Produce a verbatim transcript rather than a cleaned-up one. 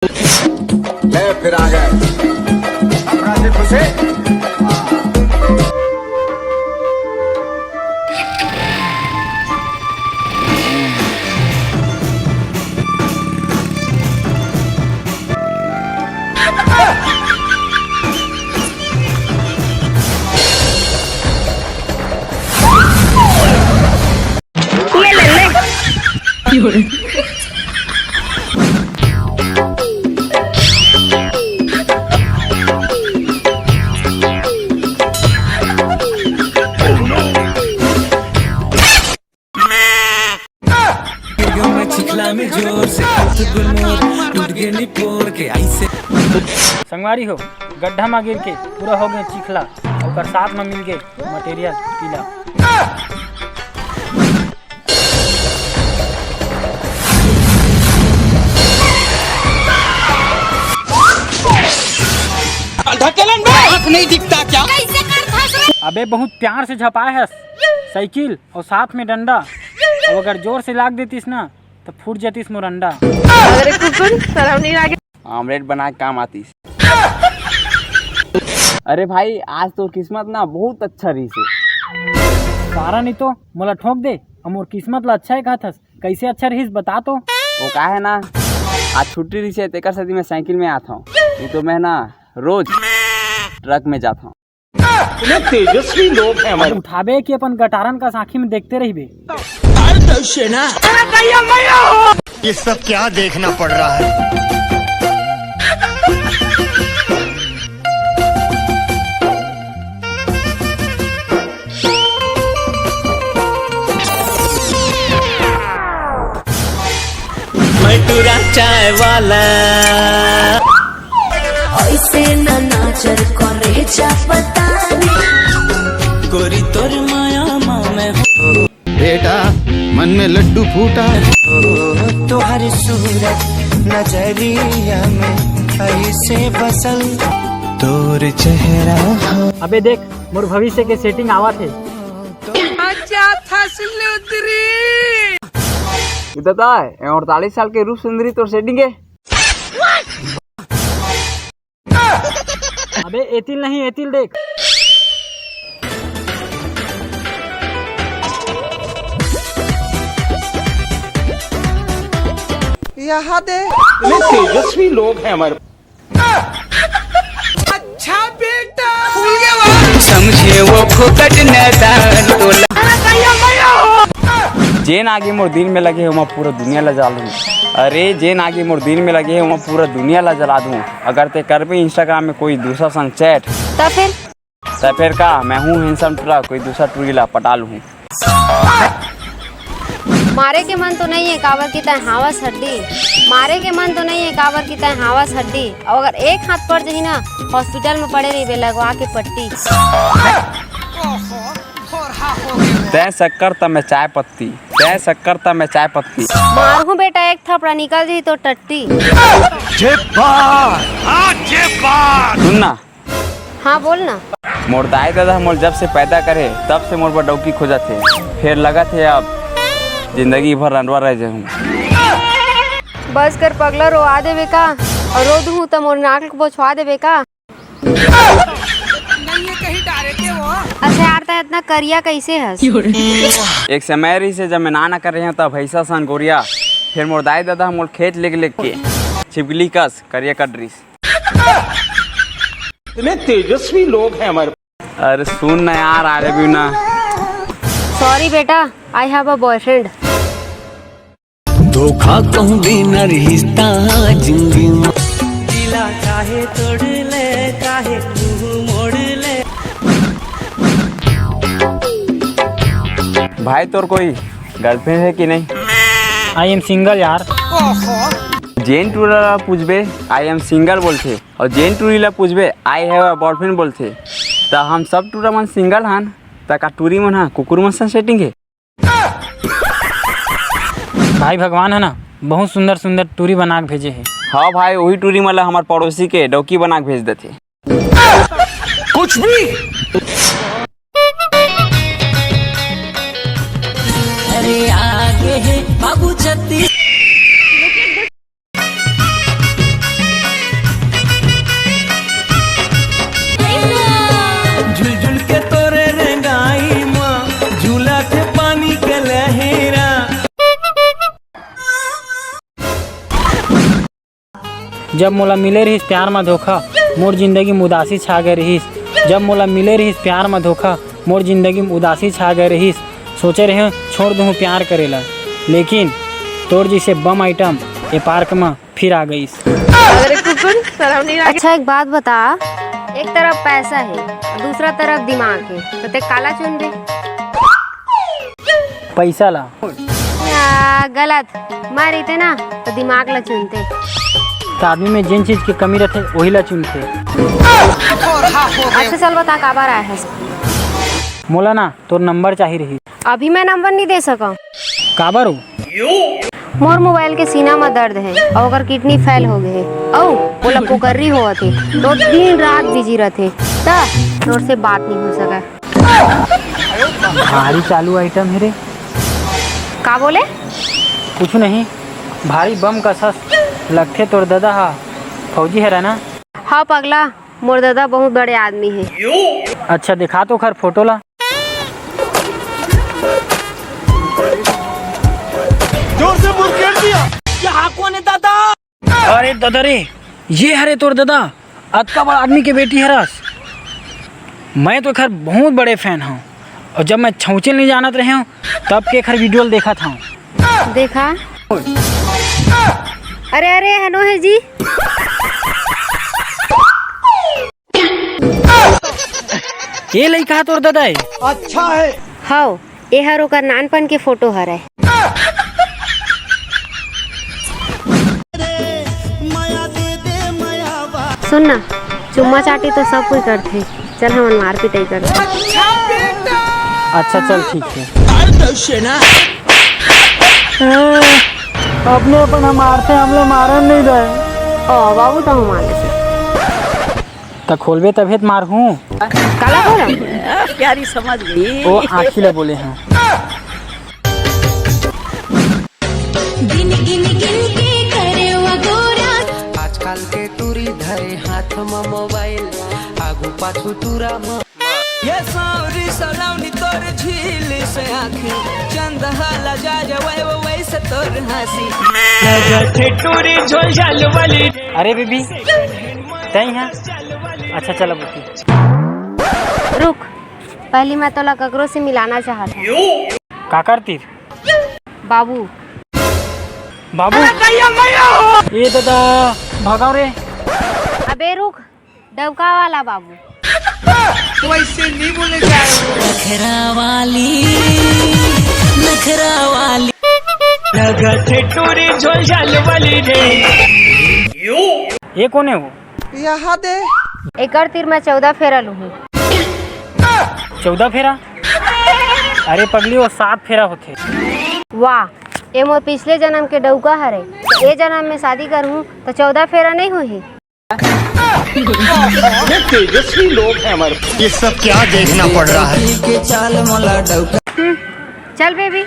ले फिर आ गए। अपराधी खुशी। ये ले ले। संगवारी हो, गड्ढा म गिर के पूरा हो गए चिखला, ओकर साथ म मिल गए मटेरियल पीला। ढकेलन बे, आँख नहीं दिखता क्या? अबे बहुत प्यार से झपाए हस साइकिल और साथ में डंडा, और अगर जोर से लाग देतिस ना तो फूट जातिस मोर अंडा। अरे कुकुर, शर्म नहीं लागे? ऑमलेट बना के काम आतिस। अरे भाई, आज तोर किस्मत ना बहुत अच्छा रहिस हे। सारा नहीं तो मोला ठोक दे, हम मोर किस्मत ला अच्छा है कहत हस, कैसे अच्छा रहिस बता तो। वो का है ना, आज छुट्टी रहिस हे, तेकर सेती मैं साइकिल में आत हूँ, नहीं तो मैं ना रोज ट्रक में जात हूँ। इतने तेजस्वी लोग हैं हमारे। उठाबे कि अपन गटारन का आँखी में देखते रहिबे। ये सब क्या देखना पड़ रहा है? मैं टूरा चाय वाला। ऐसे ना नाचर करे जा पता नहीं। गोरी तोर माया मा मैं हो। बेटा, मन में लड्डू फूटा। तोहर सूरत नजरिया में ऐसे बसल। तोर चेहरा हो। अबे देख, मोर भविष्य के सेटिंग आवत हे। अच्छा था सुंदरी। ये दादा, ये अड़तालीस साल के रूप सुंदरी तोर सेटिंग है? अबे एतिल नहीं, एतिल देख। यहाँ दे। इतने तेजस्वी लोग हैं हमारे। अच्छा बेटा। समझे वो फोकट नैदान टोला। जेन आगी मोर दिल में लगे हे, ओमा पूरा दुनिया ला जला दूं। अरे, जेन आगी मोर दिल में लगे हे, ओमा पूरा दुनिया ला जला दूं। अगर ते करबे Instagram में कोई दूसरा संग चैट, त फिर? त फिर का, मैं हूँ हैंडसम टूरा, कोई दूसरा टूरी ला पटा लूँ। मारे के मन तो नहीं है, काबर कि तैं हावस हड्डी। मारे के मन तो नहीं है, काबर कि तैं हावस हड्डी। और अगर एक हाथ पड़ जाही ना, हॉस्पिटल में पड़े रहिबे लगवा के पट्टी। तैं शक्कर त मैं चाय पत्ती, तैं शक्कर त मैं चाय पत्ती। मारहूँ बेटा एक थपड़ा, निकल जाही तो टट्टी। जे बात, आज जे बात। सुन ना, हाँ, बोल ना। मोर दाई ददा मोर जब से पैदा करे, तब से मोर बर डौकी खोजत हे। फेर लगत हे अब जिंदगी भर रंडवा रह जाहूं। बस कर पगला, रोआ देबे का? और रो दूहूं त मोर नाक बोछवा देबे का? अच्छा यार, तैं इतना करिया कैसे हस? एक समय रहिस हे, जब मैं ना ना कर रहे हूँ, तब भैंसा सन गोरिया। फिर मोर दाई ददा मोर खेत लेके लेके छिपकली कस करिया कर डरिस। इतने तेजस्वी लोग हैं हमारे। अरे सुन ना यार, आरे भी ना। Sorry बेटा, I have a boyfriend। धोखा कहूँ भी न रिश्ता जिंदगी में। दिला चाहे तोड़ ले, चाहे मुंह मोड़ ले। भाई तोर कोई गर्लफ्रेंड है कि नहीं? I am single यार। जेन टूरा ला पूछबे I am single बोलथे, और जेन टूरी ला पूछबे I have a boyfriend बोलथे। त हम सब टूरा मन सिंगल हन, त का टूरी मन ह कुकुर मन सन सेटिंग हे? भाई भगवान है ना, बहुत सुंदर सुंदर टूरी बना के भेजे हे। हाँ भाई, वही टूरी मन ला हमर पड़ोसी के डौकी बना के भेज देथे। कुछ भी। अरे आगे है बाबू छत्तीस। जब मोला मिले रहिस प्यार म धोखा, मोर जिंदगी म उदासी छा गए रहिस। जब मोला मिले रहिस प्यार म धोखा, मोर जिंदगी म उदासी छा गए रहिस। सोचे रहेंव छोड़ दूहूं प्यार करे ला, लेकिन तोर जइसे बम आइटम ए पार्क म फिर आ गइस। अरे कुकुर, शर्म नहीं लगे? अच्छा, एक बात बता, एक तरफ पैसा है, दूसरा तरफ दिमाग है, तो ते काला चुनबे? पैसा ला। या, गलत। मैं रहिते ना, तो दिमाग ला चुनते। त आदमी में जेन चीज के कमी रथे, वही ला चुनथे। अच्छा, चल बता, काबर आए हस? मोला ना, तोर नंबर चाही रही। अभी मैं नंबर नहीं दे सकंव। काबर हो? मोर मोबाइल के सीना म दर्द है अउ ओकर किडनी फेल हो गए है अउ ओला कोकर्री होवत हे, तो दिन रात बिजी रथे, त तोर से बात नहीं हो सके। भारी चालू आइटम हे रे। का बोले? कुछ नहीं, भारी बम कस लगथे तोर ददा हा, फौजी हरे ना? हाँ पगला, मोर ददा बहुत बड़े आदमी हे। अच्छा, दिखा तो ओखर फोटो ला। जोर से मुर्र कर दिया। ये हा कोन हे दादा? अरे दादा रे, ये हरे तोर दादा, अतका बड़ आदमी के बेटी हरस। मैं तो एखर बहुत बड़े फैन हूँ, और जब मैं छौचे नहीं जानत रहे हूँ, तब के एखर वीडियो ल देखत हूँ। देखा, अरे अरे, हनो है जी। ये लइका तोर दादा है? अच्छा है। हव, एहर ओकर नानपन के फोटो हरय। सुन ना, चुम्मा चाटी तो सब कोई करथे, चल हमन मार पिटाई करथे। अच्छा चल ठीक है। अपने अपन हम मारथे, हमला मारन नहीं दे। ओ बाबू, तो हम मार लेथे। त खोलबे तभे त मारहूं। काला बोला? प्यारी समझ गई। ओ आँखी ला बोले हंव। दिन गिन गिन के करे वा गोरा। आजकल के टूरी धरे हाथ म मोबाइल, आगू पाछू टूरा म। ये सावरी सलावनी तोर झील से आँखी, चंद हाला जा जावे वो वैसे तोर हंसी। लगत हे टूरी झोल झाल वाली। अरे बेबी, तई है? अच्छा चल अब रुकी। रुक, पहली मैं तोला ककरो से मिलाना चाहत हूँ। काकर तीर? बाबू। बाबू? ए दादा, भगाओ रे। अबे रुक, डबका वाला बाबू। वैसे नहीं बोले जाए। नखरा वाली, नखरा वाली। लगत हे टूरी झोल झाल वाली रे। ये कोन हे वो? यहाँ दे। एकर तीर मैं चौदह फेरा लूहूं। चौदह फेरा? अरे पगली, वो सात फेरा होथे। वाह, ये मोर पिछले जन्म के डउका हरे। तो ये जन्म में शादी करहूं तो चौदह फेरा नहीं होही? ये तेजस्वी लोग हैं हमारे। ये सब क्या देखना पड़ रहा है? चल बेबी।